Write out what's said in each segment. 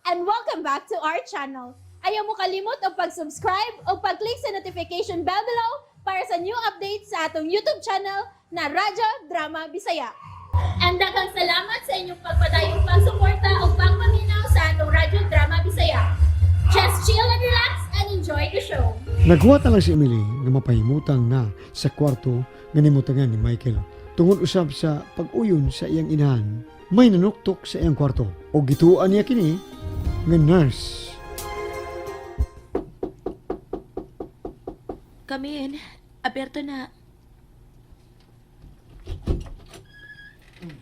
And welcome back to our channel. Ayaw mo kalimot og pag-subscribe o pag-click sa notification bell below para sa new updates sa atong YouTube channel na Radyo Drama Bisaya. And daghang salamat sa inyong pagpadayong pagsuporta o pagpaminaw sa atong Radyo Drama Bisaya. Just chill and relax and enjoy the show. Naghuwat na lang si Emily nga mapahimutang na sa kwarto nga nimutangan ni Michael. Tungod usab sa pag-uyon sa iyang inahan, may nanuktok sa iyang kwarto o gituan niya kini nga nurse. Come in. Aberto na.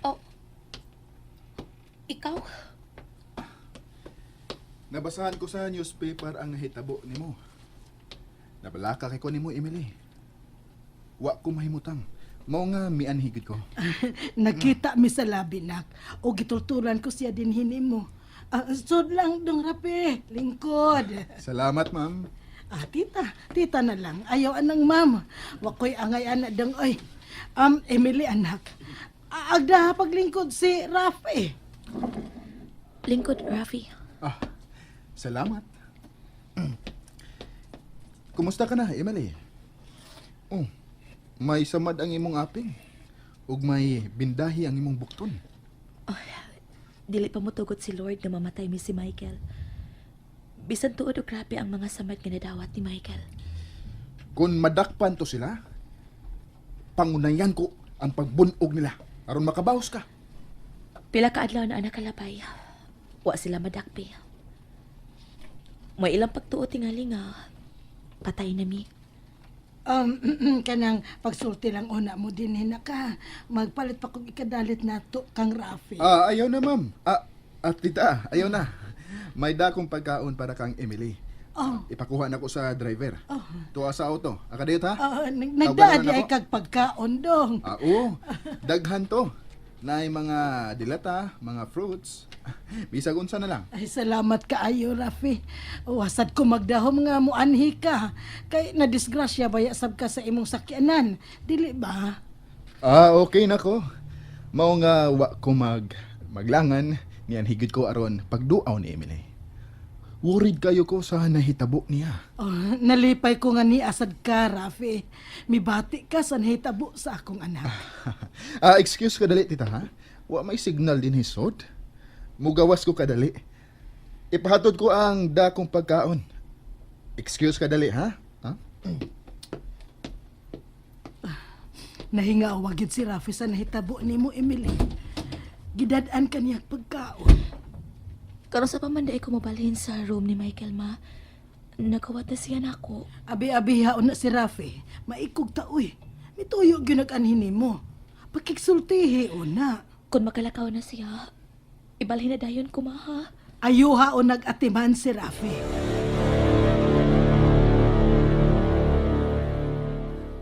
Oh. Ikaw? Nabasahan ko sa newspaper ang nahitabo nimo. Nabalaka kay ko nimo, Emily. Wa ko mahimutang. Mao nga mianhigid ko. Nakita mi sa labi, nak. O gitultulan ko siya din hinimo. Ah, sud lang dong rape, lingkod. Salamat, ma'am. Ah, tita, tita na lang. Ayaw anang ma'am. Wakoy angay anak dong oy. Emily anak. Agda paglingkod si Rafi. Lingkod, Rafi. Ah, salamat. Kumusta ka na, Emily? Oh, may samad ang imong aping. Ug may bindahi ang imong bukton. Dili pa mo tugot si Lord nga mamatay mi si Michael. Bisan tuod og grabe ang mga samad nga nadawat ni Michael. Kung madakpan to sila, pangunayan ko ang pagbunog nila aron makabawas ka. Pila ka adlaw na anak kalabay. Wa sila madakpi. May ilang pagtuo tingali nga patay na mi. Kanang pagsulti lang una mo din hinaka. Magpalit pa kog ikadalit nato kang Rafi. Ah, ayaw na, ma'am. Ah, ah, tita, ayaw na. May dakong pagkaon para kang Emily. Oh. Ipakuha na ko sa driver. Oh. Tuwa sa auto. Akadiyot ha? Ah, Tawagan nagdaan na ay ako. kag pagkaon dong. Ah, oo. Daghan to. Naay mga dilata, mga fruits. Bisag unsa na lang. Ay, salamat kaayo, Rafi. Wasad ko magdahom nga muanhi ka. Kay nadisgrasya baya sab ka sa imong sakyanan. Dili ba? Ah, okay na ko. Mao nga wa ko maglangan niyan higit ko aron pagduaw ni Emily. Worried kayo ko sa nahitabo niya. Oh, nalipay ko nga ni asad ka, Rafi. Mibati ka sa nahitabo sa akong anak. Ah, excuse ka dali, tita ha. Wa may signal din hisod. Mugawas ko kadali. Ipahatod ko ang dakong pagkaon. Excuse ka dali ha? Ha? Nahinga wagid si Rafi sa nahitabo nimo, Emily. Gidad-an ka niya pagkaon. Karon sa pa man dai ko mobalhin sa room ni Michael ma. Nagawat na siya nako. Abi-abi haon na si Rafi. Maikog ta, uy. Mituyo gyud nag-anhin nimo. Pakigsultihi una. Kung makalakaw na siya, ibalhin na dayon ko ma ha. Ayuha o nag-atiman si Rafi.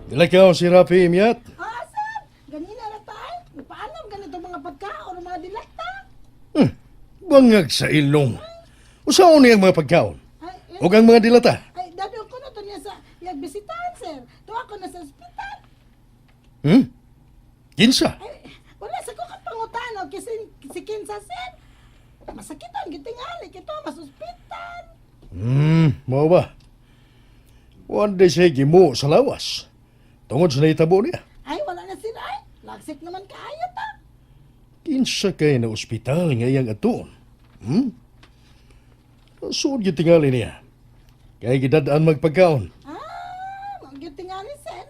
Dilakaw si Rafi Imyat. Ah, sir! Ganina na tayo. Paalam ganito mga pagkaon, mga dilata. Bangag sa ilong. Usaon niyang mga pagkaon. Ay, eh, Ug ang mga dilata. ay dado ko na to niya sa iyang bisitahan, sir. Tuwa ko na sa ospital. Kinsa? Ay, wala sa ko kapangutan o kasi si Kinsa, sir. Masakitan, gitingali, kito, mas ospital. Mao ba? One day siya gimo sa lawas. Tungod sa nahitabo niya. Ay, wala na sila, ay. Lagsik naman kaayo ta. Kinsa kay na ospital nga iyang atuon. Suod gyud tingali niya. Kay gidadaan magpagkaon. Ah, gitingali, sir.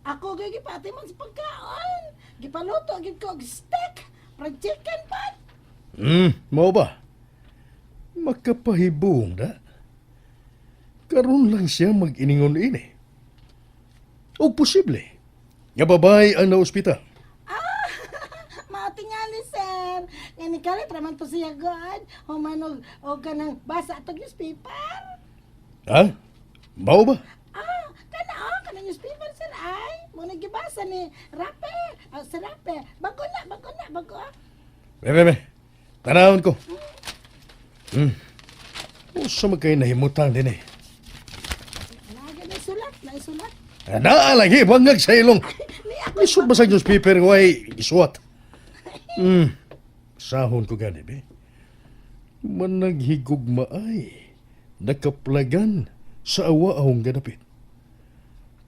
Ako gyud gipati man sa pagkaon. Gipaluto gyud ko og steak, fried chicken pa. Mao ba? Makapahibong da. Karon lang siya mag-iningon ini. O posible, nga babae ang na-ospital. Maatingali, sir. Nga ni kalit raman to siya god. Humanog og kanang basa atog newspaper. Ha? Mao ba? Ah, kana oh, kanang newspaper sir ay. Mo gibasa ni Rape. Ah, si Rape. Bago na, bago na, bago. Ah. Be, be, be. Tanawon ko. Usa man kay nahimutang din eh. Lagi na sulat, na sulat. Naa lagi, bangag sa ilong. Ni ako Isod ba sa newspaper ko ay isuwat? Sahon ko gani, be. Managhigugmaay, nakaplagan sa awaong gadapit.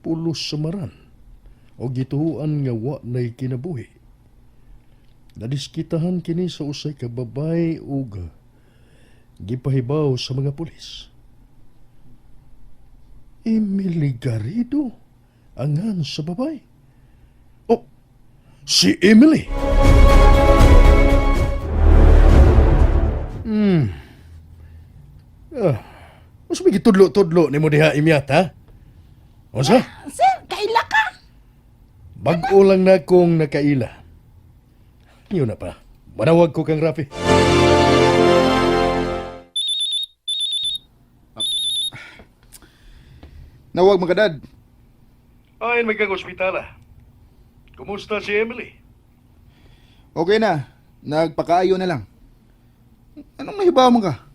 Pulos sa maran, o gituan nga wa na'y kinabuhi. Nadiskitahan kini sa usay ka babay ug gipahibaw sa mga pulis. Emily Garrido, angan sa babay. Oh, si Emily! Ah, mas may gitudlo-tudlo ni mo diha imyat, ha? Unsa? Sir, kaila ka? Bag-o lang na kong nakaila. Yun na pa. Manawag ko kang Rafi. Nawag mga dad. Ayon may kang ospitala. Kumusta si Emily? Okay na. Nagpakaayo na lang. Anong nahibaw mo ka?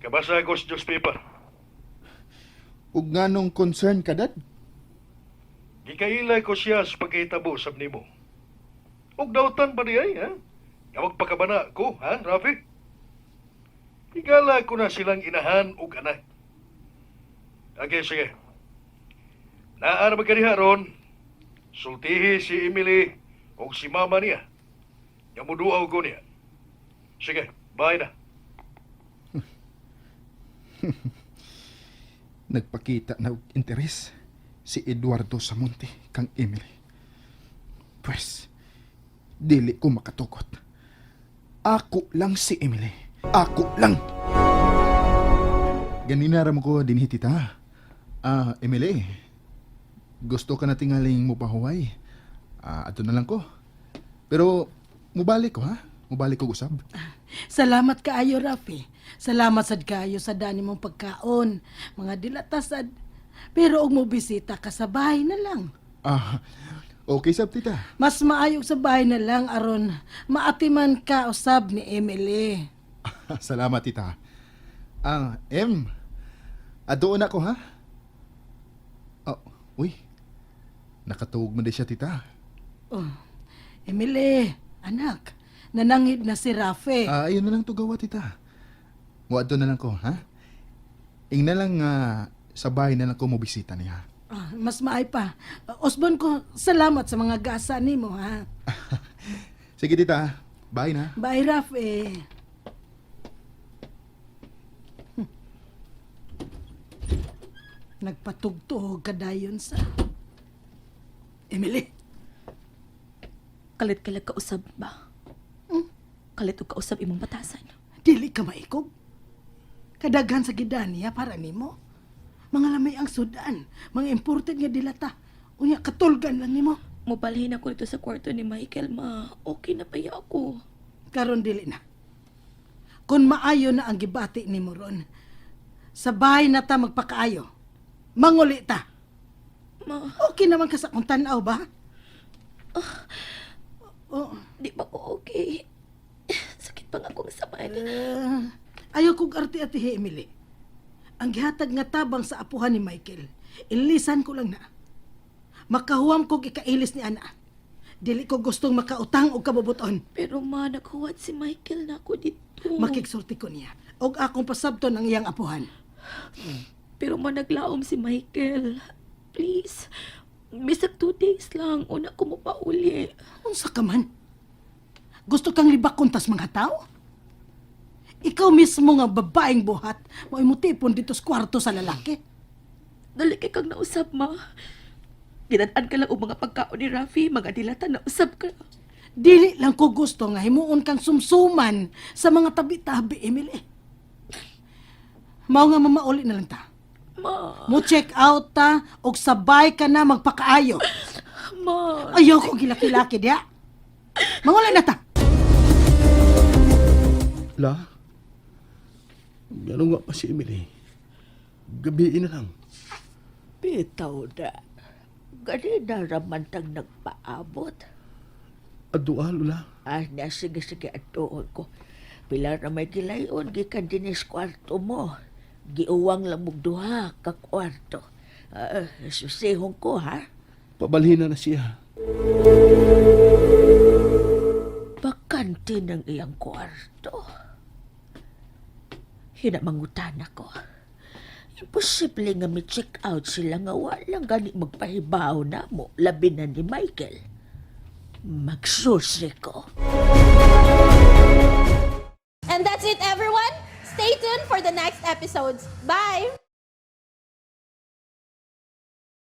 Ikabasa ko sa newspaper. Ug nganong concern ka, dad? Gikaila ko siya sa pagkahitabo sab nimo. Ug dautan ba niya, ha? Nga magpakabana ko, ha, Rafi? Higala ko na silang inahan ug anak. Okay, sige. Naa na magkaniha ron. Sultihi si Emily ug si mama niya. Nga muduaw ko niya. Sige, bye na. Nagpakita na og interes si Eduardo Samonte kang Emily. Pwes, dili ko makatugot. Ako lang si Emily. Ako lang. Ganina ra mo ko dinhi tita. Ah, Emily. Gusto ka na tingaling mo pahuway. Ah, ato na lang ko. Pero mubalik ko ha. Mubalik ko usab. Salamat kaayo, Rafi. Salamat sad kaayo sa dani mong pagkaon. Mga dilatasad. Pero og mo bisita ka sa bahay na lang. Ah, okay sab tita. Mas maayo sa bahay na lang aron maatiman ka usab ni Emily. Salamat, tita. Ah, M. Adoon ako, ha? Oh, uy. Nakatuog man di siya, tita. Oh, Emily, anak, nanangid na si Rafi. Ah, ayun na lang to gawa, tita. Muadto na lang ko, ha? Ing na lang sa bahay na lang ko mobisita niya. Ah, mas maay pa. Osbon ko, salamat sa mga gasa nimo ha. Sige, tita. Bye na. Bye, Rafi. Nagpatugtuog ka dayon sa Emily. Kalit kalag kausab ba? Kalit og kausab imong batasan. Dili ka maikog. Kadaghan sa gidaniya para nimo. Mga lamay ang sudan, mga imported nga dilata. Unya katulgan lang nimo. Mobalhin ako dito sa kwarto ni Michael, ma. Okay na paya ako. Karon dili na. Kung maayo na ang gibati nimo ron, sa bahay na ta magpakaayo. Manguli ta. Ma, Okay naman ka sa kung tanaw ba? Oh, di ba ko okay? Sakit pa nga akong saman. eh, ayaw kong arte-arte, Emily. Ang gihatag nga tabang sa apuhan ni Michael, ilisan ko lang na. Makahuam kog ikailis ni Ana. Dili ko gustong makautang og kabubuton. Pero ma, naghuwat si Michael na ako dito. Makigsulti ko niya. Og akong pasabton ang iyang apuhan. Pero ma, naglaom si Michael. Please. Bisag 2 days lang. Una ko mo pauli. Unsa ka man? Gusto kang libakon tas mga tao? Ikaw mismo nga babaeng buhat, mo imutipon dito sa kwarto sa lalaki. Dali kay kang nausab, ma. Ginad-an ka lang og mga pagkaon ni Rafi. Mga dilata, nausab ka. Dili lang ko gusto nga himuon kang sumsuman sa mga tabi-tabi, Emily. Mao nga mamauli na lang ta. Ma, Mo check out ta og sabay ka na magpakaayo. ma. Ayaw ko gilaki-laki diha. Manguli na ta. La? Ganun nga pa si Emily. Gabiin na lang. Bitaw na. Ganina raman tang nagpaabot. Adua, Lola. Ah, na, sige, sige, atuon ko. Pila na may gilayon, gikan dinis kwarto mo. Giuwang lamog duha ka kwarto. Ah, susihong ko, ha? Pabalhin na na siya. Bakante ng iyang kwarto. Hinamangutana ko. Imposible nga mi-check out sila nga walang gani magpahibaw na mo, labi na ni Michael. Magsusi ko. And that's it, everyone. Stay tuned for the next episodes. Bye!